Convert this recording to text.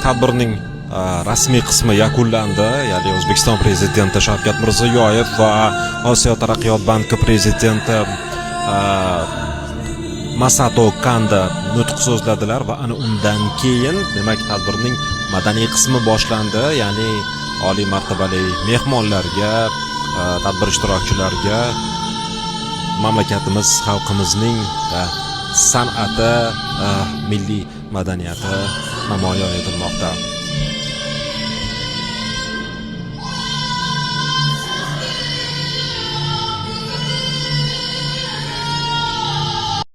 Tadbirning rasmiy qismi yakunlandi, ya'ni O'zbekiston Prezidenti Shavkat Mirziyoyev va Osiyo taraqqiyot banki prezidenti Masato Kanda nutq so'zladilar va ana undan keyin, demak, tadbirning madaniy qismi boshlandi, ya'ni oliy martabali mehmonlarga, tadbir ishtirokchilariga mamlakatimiz, xalqimizning san'ati, milliy madaniyati namoyon etilmoqda.